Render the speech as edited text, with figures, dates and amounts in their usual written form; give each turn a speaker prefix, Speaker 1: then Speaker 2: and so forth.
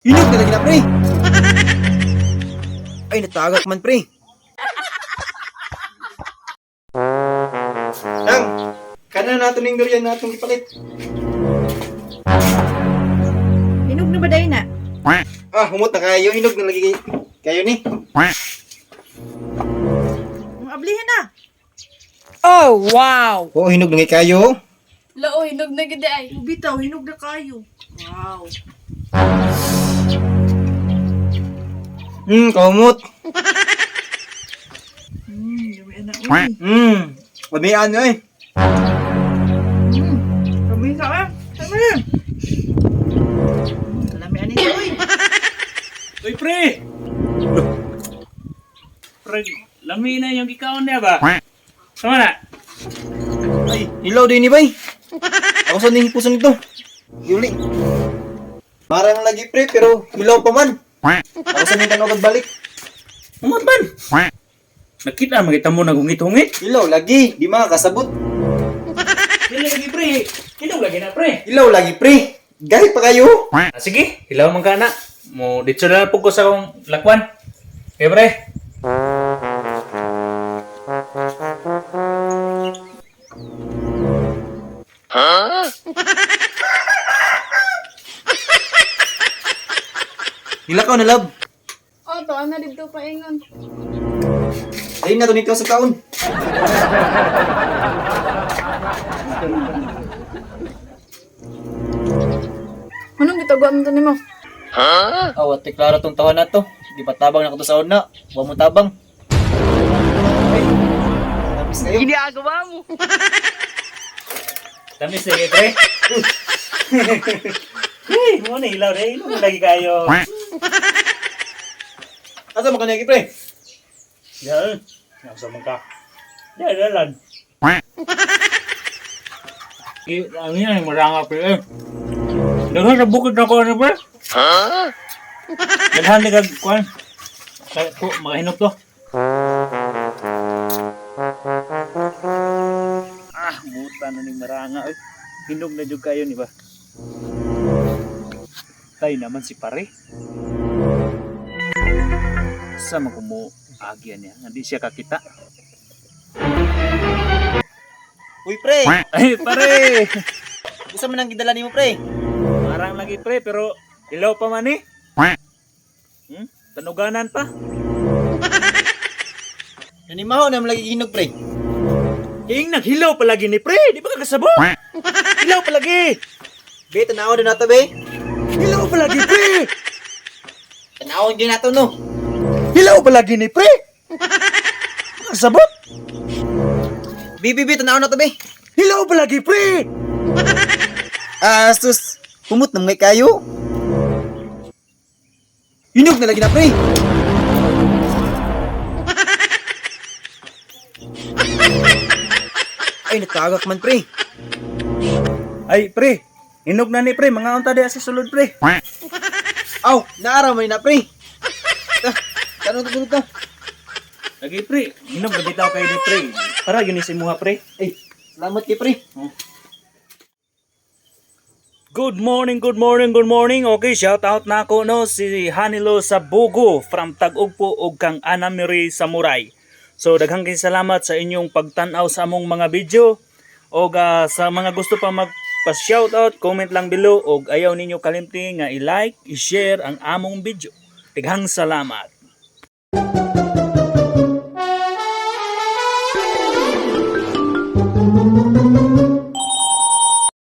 Speaker 1: Hinog na lagi na, pre. Ay, natagak man, pre. Nang, kana nato ning durian natong gipalit.
Speaker 2: Hinog na ba day na?
Speaker 1: Ah, humot na kayo, hinog na lagi kayo ni.
Speaker 2: Ang ablihin na.
Speaker 3: Oh, wow!
Speaker 1: Oo, hinog na kayo.
Speaker 4: Lao, hinog na gid ay.
Speaker 2: Bitaw, hinog na kayo. Wow.
Speaker 1: Kahumot.
Speaker 2: Dami na uy.
Speaker 1: Lamian eh.
Speaker 2: Kami ka eh. Kami. Lami ani uy.
Speaker 5: Uy, pre! Pre, lami na yung gikaon niya ba? Sama na.
Speaker 1: Ay, hilaw din ni bay. Ako sa ning puso nito. Yuli. Marang lagi pre, pero hilaw pa man. Ako sa ning tanong balik.
Speaker 5: Umot man! Nakita, makita mo nagungit-ungit.
Speaker 1: Hilaw lagi, di makakasabot.
Speaker 5: Dili lagi, pre. Hilaw lagi na, pre.
Speaker 1: Hilaw lagi pre. Gahit pa kayo.
Speaker 5: Ah, sige, hilaw man ka na. Mo, dito na lang po ko sa akong lakwan. Okay, pre.
Speaker 1: Hilakaw na love.
Speaker 4: Oh, to ana didto paingon.
Speaker 1: Ayun na to nito sa taon.
Speaker 4: Anong gitagwa mo to nimo?
Speaker 1: Aw, ate Clara tong taon na to. Di pa tabang na ko to sa una. Wa mo tabang. Ay, tapos kayo.
Speaker 5: Tamis lagi, pre. Uy, mo na hilaw na. Hilaw lagi kayo.
Speaker 1: Asa man kanya pre?
Speaker 5: Yan. Nasa man ka. Yan, yan lang. Ano yan, maranga, pre. Eh. Daghan sa bukid na ko, ano, pre? Daghan na kag, kuwan. Kaya ko, makahinop to. Ah, buta na ni maranga. Eh. Hinog na jud kayo, ni ba? Tay naman si pare. Sa magumo agya niya, hindi siya kakita.
Speaker 1: Uy pre,
Speaker 5: Ay, pare!
Speaker 1: gusto man ang gidala nimo pre?
Speaker 5: Marang lagi pre, pero ilaw pa man eh. Tanuganan pa.
Speaker 1: Nanimaho na man lagi hinog pre.
Speaker 5: King naghilaw palagi ni pre, di ba ka kasabot? Hilaw palagi.
Speaker 1: Be, tanaw na nato be.
Speaker 5: Hilaw palagi pre.
Speaker 1: Tanawon gyud nato no.
Speaker 5: Hilaw palagi ni pre. Kasabot?
Speaker 1: Be, be, be, tanaw na to be.
Speaker 5: Hilaw palagi pre.
Speaker 1: Ah, sus. Humot na mga kayo. Hinog na lagi na pre. Ay, natagak man pre.
Speaker 5: Ay pre, hinog na ni pre, mga unta diha sa sulod pre.
Speaker 1: Aw, naaraw man na pre. Ta, tanong to sulod ta.
Speaker 5: Lagi pre, hinog na bitaw kayo ni pre. Para yun si muha pre.
Speaker 1: Ay, salamat kay pre.
Speaker 5: Good morning, good morning, good morning. Okay, shout out na ako no si Hanilo Sabugo from Tag-Ugpo ug kang Ana Marie Samurai. So daghang kay salamat sa inyong pagtan-aw sa among mga video og sa mga gusto pa magpa-shout out, comment lang below og ayaw ninyo kalimti nga i-like, i-share ang among video. Daghang salamat.